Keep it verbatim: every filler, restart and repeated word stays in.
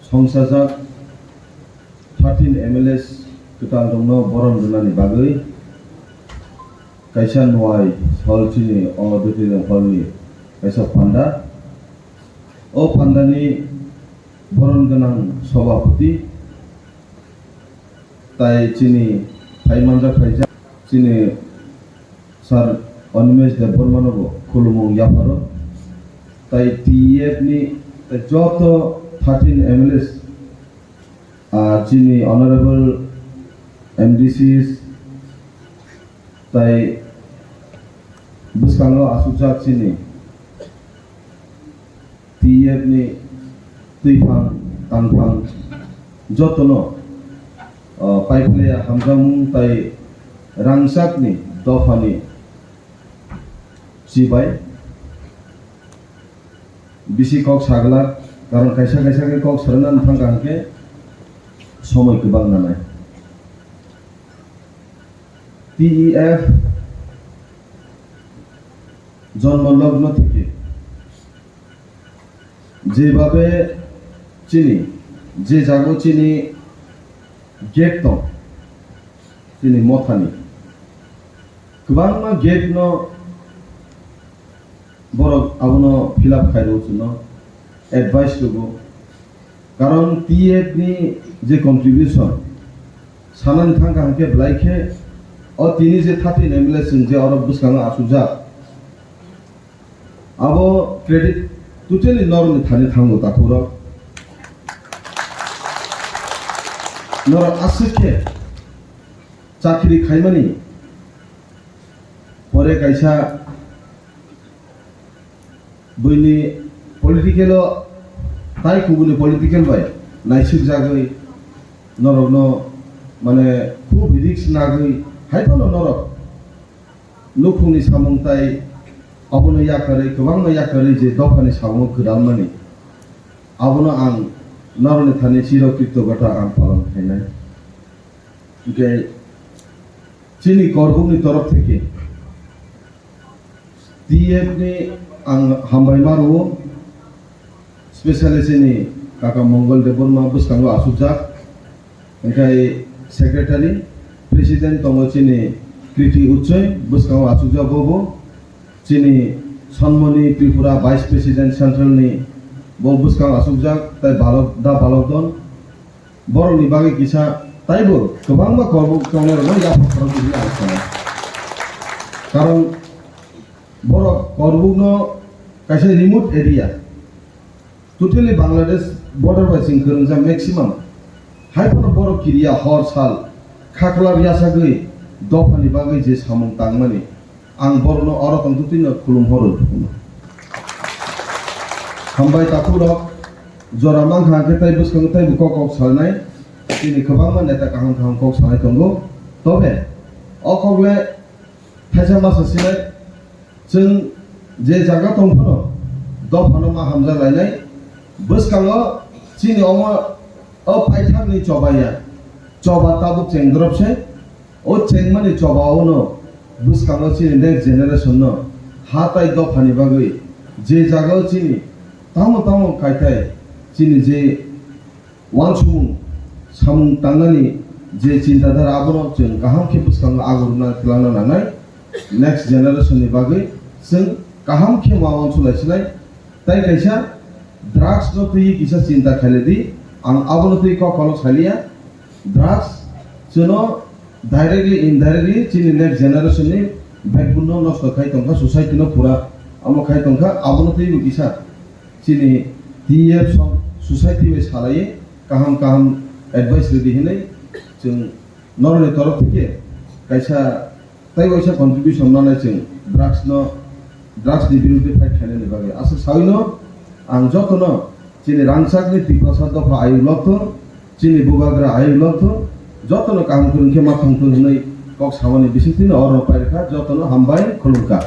Songsajak thirteen M L As kwtal rokno boron rwnani bagwi kaisa nuai hall chini o Duitwirang hall ni kaisa panda. O panda ni boron gwnang sobhapati tai chini phai manjak phaijak chini Sir Animesh Debbarma no bo khulumung yapharo. Tai T E F ni tai joto thirteen M L As, ah, chini honorable M D Cs, tai bwskango asukjak chini T E F ni twiphang, tangphang jotono, ah, paiphlaiya hamjakmung tai rangchakni dophani chibai bisi kok saglak, karon kaisa kaisa khe kok sarwna thangkha hwnkhe somoi kwbang nanai. T E F jonmo logno theke jebabe chini, je jago chini gate tong, chini mothani kwbangma gate no borok abono fill up khai rw chwngno advice rwgo. Karon T F ni je contribution sanani thangkha hwnkhe belai khe o tini je thirteen M L A chwng je oro bwskango achukjak, abo credit totally norokni thani thango takhurok. Norok aswk khe chakri khaimani pore kaisa buini political o tai kubuni political bai naisik jagwi norokno mane khub risk nagwi hai phano norok nukhungni samung tai abono yakarwi kwbangma yakarwi je dophani samungo kwdalmani abono ang norokni thani chiro kritogota ang palon khainai. Hwnkhe chini korbukni torof theke T F ni ang hambai ma rwo, specially chini kaka Mongol Debbarma bwskango achukjak, hwnkhe secretary, president tongo chini Kriti Uchoi bwskango achukjak bobo, chini Sonmoni Tripura vice president central ni bo bwskango achukjak, tai balok da balok don. Borokni bagwi kisa taibo kwbangma korbuk tongnairokno yaphang khorokdi hwnwi ang sano. Karon borok korbukno kaisa remote area, totally Bangladesh border bai chwng kwrwngjak maximum. Hai phano borok kiriya hor sal khaklap yasagwi dophani bagwi je samung tangmani, ang borokno oro tongtwtwino khulum horwi. Hambai takhurok, jora mankha hwnkhe tai bwskango taibo kok kok salnai, chini kwbangma neta kaham kaham kok salnai tongo. Tobe o kok le thaisa masa sinai, chwng je jaga tong phano dophano ma hamjak lainai, bwskango chini omo o paithakni choba ya, choba tabuk chengdrop se. O chengmani choba-o no bwskango chini next generation no ha tai dophani bagwi je jaga-o chini tamo tamo kaitai chini je uansukmung samung tangnani je chinta dhara abono chwng kaham khe bwskango agur rwna twlangna nangnai, next generation ni bagwi chwng kaham khe ma uansuk lai sinai. Tai kaisa drugs no twi kisa chinta khaile di, ang abono twi kok kolok saliya. Drugs chwno directly, indirectly chini next generation ni backbone no nosto khai tongkha, society no pura amo khai tongkha. Abono twi bo kisa chini T F song society bai salai kaham kaham advice rwdi hinwi chwng norokni torof theke kaisa tai waisa contribution manai chwng drugs no, drugs ni birudde fight khainani bagwi. Aswk sawi no ang jotono chini rangchakni Tiprasa dopha ayuk lokthung, chini bubagra ayuk lokthung, jotono kaham kwrwng khe ma thangthung hwnwi kok samani bisingtwi no oro pairikha, jotono hambai khulumkha.